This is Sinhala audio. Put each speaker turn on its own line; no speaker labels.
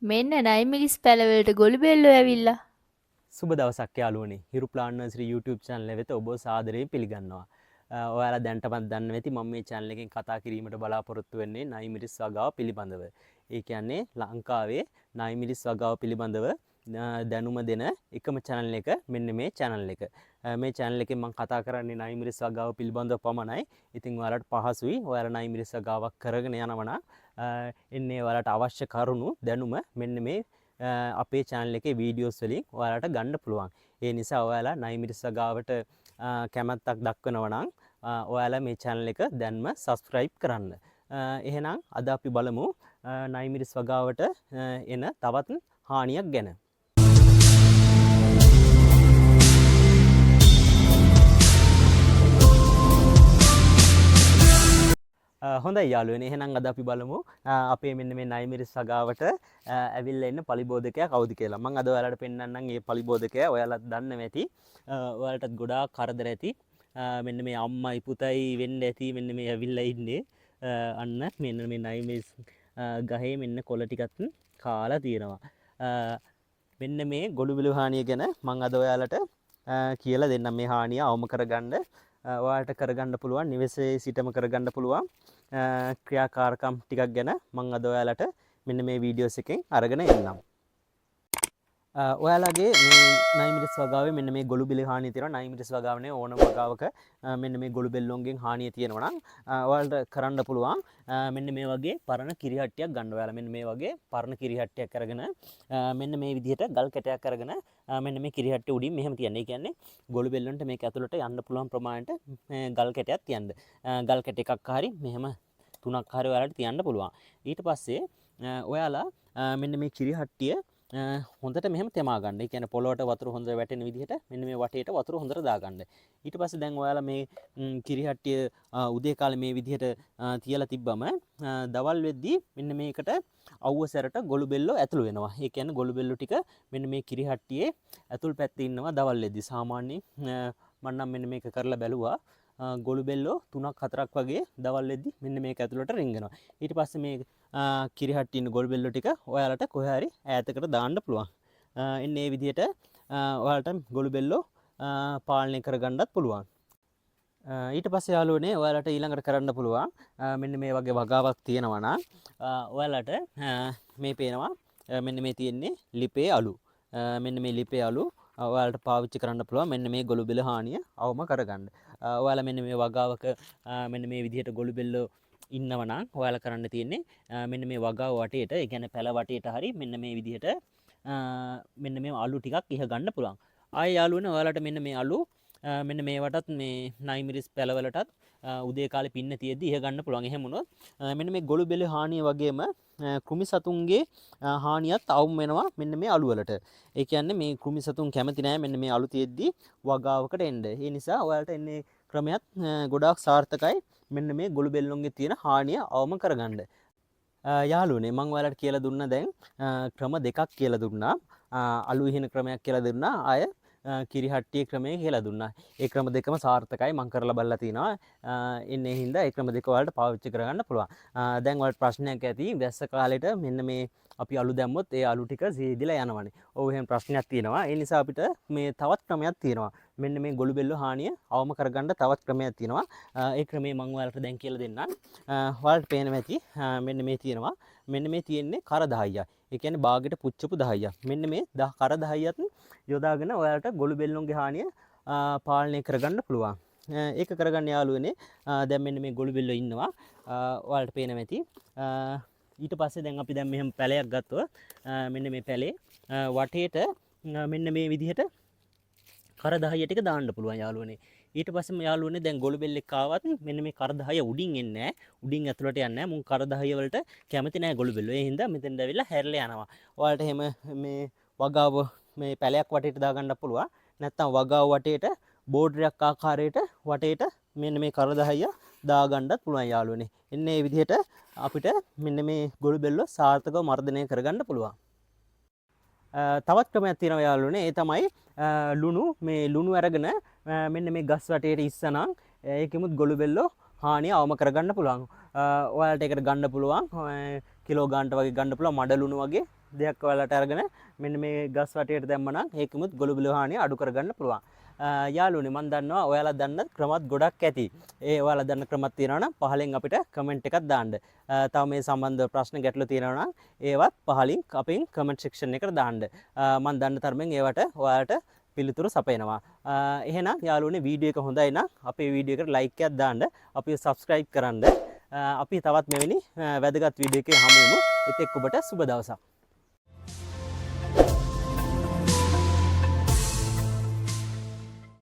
මෙන්න නයිමිරිස් පැලවලට ගොළු බෙල්ලෝ ඇවිල්ලා.
සුබ දවසක් යාළුවනේ. හිරු ප්ලාන්ට් නර්සරි YouTube channel එක වෙත ඔබව සාදරයෙන් පිළිගන්නවා. ඔයාලා දැනටමත් දන්නවා ඇති මම මේ channel එකෙන් කතා කිරීමට බලාපොරොත්තු වෙන්නේ නයිමිරිස් වගාව පිළිබඳව. ඒ කියන්නේ ලංකාවේ නයිමිරිස් වගාව පිළිබඳව දැනුම දෙන එකම channel එක මෙන්න මේ channel එක. මේ channel එකෙන් මම කතා කරන්නේ නයිමිරිස් වගාව පිළිබඳව පමණයි. ඉතින් ඔයාලට පහසුයි ඔයාලා නයිමිරිස් වගාවක් කරගෙන යනවා නම්, එන්නේ ඔයාලට අවශ්‍ය කරුණු දැනුම මෙන්න මේ අපේ channel එකේ වීඩියෝස් වලින් ඔයාලට ගන්න පුළුවන්. ඒ නිසා ඔයාලා නයිමිරිස් වගාවට කැමැත්තක් දක්වනවා නම්, ඔයාලා මේ channel එක දැන්ම subscribe කරන්න. එහෙනම් අද අපි බලමු නයිමිරිස් වගාවට එන තවත් හානියක් ගැන. හොඳයි යාළුවනේ, එහෙනම් අද අපි බලමු අපේ මෙන්න මේ නයිමිරිස් වගාවට ඇවිල්ලා ඉන්න පලිබෝධකයා කවුද කියලා. මං අද ඔයාලට පෙන්නන්නම් මේ පලිබෝධකයා. ඔයාලත් දන්නව ඇති. ඔයාලටත් ගොඩාක් කරදර ඇති. මෙන්න මේ අම්මයි පුතයි වෙන්න ඇති මෙන්න මේ ඇවිල්ලා ඉන්නේ. අන්න මෙන්න මේ නයිමිරිස් ගහේ මෙන්න කොළ ටිකත් කාලා තියෙනවා. මෙන්න මේ ගොළු බිලු හානිය ගැන මං අද ඔයාලට කියලා දෙන්නම්. මේ හානිය අවම කරගන්න, ඔයාලට කරගන්න පුළුවන් නිවසේ සිටම කරගන්න පුළුවන් ක්‍රියාකාරකම් ටිකක් ගැන මං අද ඔයාලට මෙන්න මේ වීඩියෝස් එකෙන් අරගෙන එන්නම්. ඔයාලගේ මේ නයිමිරිස් වගාවේ මෙන්න මේ ගොළු බිලි හානිය තියෙනවා. නයිමිරිස් වගාවනේ ඕනම වගාවක මෙන්න මේ ගොළු බෙල්ලොන්ගෙන් හානිය තියෙනවා නම්, ඔයාලට කරන්න පුළුවන් මෙන්න මේ වගේ පරණ කිරිහට්ටියක් ගන්න. ඔයාලා මෙන්න මේ වගේ පරණ කිරිහට්ටියක් අරගෙන, මෙන්න මේ විදිහට ගල් කැටයක් අරගෙන, මෙන්න මේ කිරිහට්ටිය උඩින් මෙහෙම තියන්න. ඒ කියන්නේ ගොළු බෙල්ලොන්ට මේක ඇතුළට යන්න පුළුවන් ප්‍රමාණයට මේ ගල් කැටයක් තියන්න. ගල් කැට එකක් හරි මෙහෙම තුනක් හරි ඔයාලට තියන්න පුළුවන්. ඊට පස්සේ, ඔයාලා මෙන්න මේ කිරිහට්ටිය හොඳට මෙහෙම තෙමා ගන්න. ඒ කියන්නේ පොළොවට වතුර හොඳට වැටෙන විදිහට මෙන්න මේ වටේට වතුර හොඳට දාගන්න. ඊට පස්සේ දැන් ඔයාලා මේ කිරිහට්ටිය උදේ කාලේ මේ විදිහට තියලා තිබ්බම, දවල් වෙද්දී මෙන්න මේකට අවුව සැරට ගොළු බෙල්ලෝ ඇතුළු වෙනවා. ඒ කියන්නේ ගොළු බෙල්ලෝ ටික මෙන්න මේ කිරිහට්ටියේ ඇතුල් පැත්තේ ඉන්නවා දවල් වෙද්දී. සාමාන්‍යයෙන්, මම නම් මෙන්න මේක කරලා බැලුවා. ගොළු බෙල්ලෝ තුනක් හතරක් වගේ දවල් වෙද්දී මෙන්න මේක ඇතුළට රිංගනවා. ඊට පස්සේ මේ කිරිහට්ටියේ ඉන්න ගොළු බෙල්ලෝ ටික ඔයාලට කොහේ හරි ඈතකට දාන්න පුළුවන්. එන්න ඒ විදිහට, ඔයාලට ගොළු බෙල්ලෝ පාලනය කරගන්නත් පුළුවන්. ඊට පස්සේ යාළුවනේ ඔයාලට ඊළඟට කරන්න පුළුවන්, මෙන්න මේ වගේ වගාවක් තියෙනවා නම්, ඔයාලට මේ පේනවා, මෙන්න මේ තියෙන්නේ ලිපේ අලු. මෙන්න මේ ලිපේ අලු ඔයාලට පාවිච්චි කරන්න පුළුවන් මෙන්න මේ ගොළු බෙල්ල හානිය අවම කරගන්න. ඔයාලා මෙන්න මේ වගාවක, මෙන්න මේ විදිහට ගොළු බෙල්ලෝ ඉන්නවා නම් ඔයාලා කරන්න තියෙන්නේ, මෙන්න මේ වගාව වටේට, ඒ කියන්නේ පැල වටේට හරි මෙන්න මේ විදිහට, මෙන්න මේ අලු ටිකක් ඉහ ගන්න පුළුවන්. ආයේ යාළුවනේ ඔයාලට මෙන්න මේ අලු, මෙන්න මේවටත් මේ නයිමිරිස් පැලවලටත්, උදේ කාලේ පින්න තියෙද්දි ඉහ ගන්න පුළුවන්. එහෙම වුණොත්, මෙන්න මේ ගොළු බෙල්ල හානිය වගේම, කෘමි සතුන්ගේ හානියත් අවම වෙනවා මෙන්න මේ අලු වලට. ඒ කියන්නේ මේ කෘමි සතුන් කැමති නෑ මෙන්න මේ අලු තියෙද්දි වගාවකට එන්න. ඒ නිසා ඔයාලට එන්නේ ක්‍රමයක්, ගොඩාක් සාර්ථකයි මෙන්න මේ ගොළු බෙල්ලොන්ගේ තියෙන හානිය අවම කරගන්න. යාළුවනේ මං ඔයාලට කියලා දුන්නා දැන්, ක්‍රම දෙකක් කියලා දුන්නා. අලු ඉහින ක්‍රමයක් කියලා දුන්නා. ආය, කිරිහට්ටියේ ක්‍රමය කියලා දුන්නා. ඒ ක්‍රම දෙකම සාර්ථකයි මං කරලා බලලා තිනවා. එන්නේ හින්දා ඒ ක්‍රම දෙක ඔයාලට පාවිච්චි කරගන්න පුළුවන්. දැන් ඔයාලට ප්‍රශ්නයක් ඇති වැස්ස කාලෙට මෙන්න මේ අපි අලු දැම්මොත් ඒ අලු ටික සීදිලා යනවනේ. ඔව් එහෙම ප්‍රශ්නයක් තියෙනවා. ඒ නිසා අපිට මේ තවත් ක්‍රමයක් තියෙනවා. මෙන්න මේ ගොළු බෙල්ල හානිය අවම කරගන්න තවත් ක්‍රමයක් තියෙනවා. ඒ ක්‍රමය මං ඔයාලට දැන් කියලා දෙන්නම්. ඔයාලට පේනවා ඇති, මෙන්න මේ තියෙනවා. මෙන්න මේ තියෙන්නේ කර 10ක්. ඒ කියන්නේ බාගෙට පුච්චපු 10ක්. මෙන්න මේ කර 10ත් යොදාගෙන ඔයාලට ගොළු බෙල්ලොන්ගේ හානිය පාලනය කරගන්න පුළුවන්. ඒක කරගන්න යාළුවනේ, දැන් මෙන්න මේ ගොළු බෙල්ලෝ ඉන්නවා. ඔයාලට පේනවා ඇති. ඊට පස්සේ දැන් අපි දැන් මෙහෙම පැලයක් ගත්තොත්, මෙන්න මේ පැලේ, වටේට, මෙන්න මේ විදිහට කර 10 ටික දාන්න පුළුවන් යාළුවනේ. ඊට පස්සේම යාළුවනේ දැන් ගොළු බෙල්ලෙක් ආවත් මෙන්න මේ කර 10 උඩින් එන්නේ නෑ. උඩින් ඇතුළට යන්නේ නෑ. මුන් කර 10 වලට කැමති නෑ ගොළු බෙල්ලෝ. ඒ හින්දා මෙතෙන්ට ඇවිල්ලා හැරිලා යනවා. ඔයාලට එහෙම මේ වගාව මේ පැලයක් වටේට දාගන්න පුළුවන්. නැත්නම් වගාව වටේට බෝඩරයක් ආකාරයට වටේට මෙන්න මේ කර 10 දාගන්නත් පුළුවන් යාළුවනේ. එන්න මේ විදිහට අපිට මෙන්න මේ ගොළු බෙල්ලෝ සාර්ථකව මර්ධනය කරගන්න පුළුවන්. තවත් ක්‍රමයක් තියෙනවා යාළුවනේ. ඒ තමයි, ලුණු. මේ ලුණු අරගෙන, මෙන්න මේ ගස් වටේට ඉස්සනම්, ඒකෙමුත් ගොළු බෙල්ලෝ හානිය අවම කරගන්න පුළුවන්. ඔයාලට ඒකට ගන්න පුළුවන්, කිලෝ ගානට වගේ ගන්න පුළුවන් මඩ ලුණු වගේ. දෙයක් ඔයාලට අරගෙන මෙන්න මේ ගස් වටේට දැම්ම නම් ඒකෙමුත් ගොළු බෙල්ල හානිය අඩු කරගන්න පුළුවන්. යාළුවනේ, මං දන්නවා ඔයාලා දන්න ක්‍රමත් ගොඩක් ඇති. ඒ ඔයාලා දන්න ක්‍රමත් තියෙනවා නම් පහලින් අපිට කමෙන්ට් එකක් දාන්න. තව මේ සම්බන්ධ ප්‍රශ්න ගැටලු තියෙනවා නම් ඒවත් පහලින් අපෙන් කමෙන්ට් සෙක්ෂන් එකට දාන්න. මං දන්න තරමින් ඒවට ඔයාලට පිළිතුරු සපයනවා. එහෙනම් යාළුවනේ, වීඩියෝ එක හොඳයි නම් අපේ වීඩියෝ එකට ලයික් එකක් දාන්න, අපිව සබ්ස්ක්‍රයිබ් කරන්න. අපි තවත් මෙවැනි වැදගත් වීඩියෝ එකකින් හමු වෙමු. එතෙක් ඔබට සුබ දවසක්.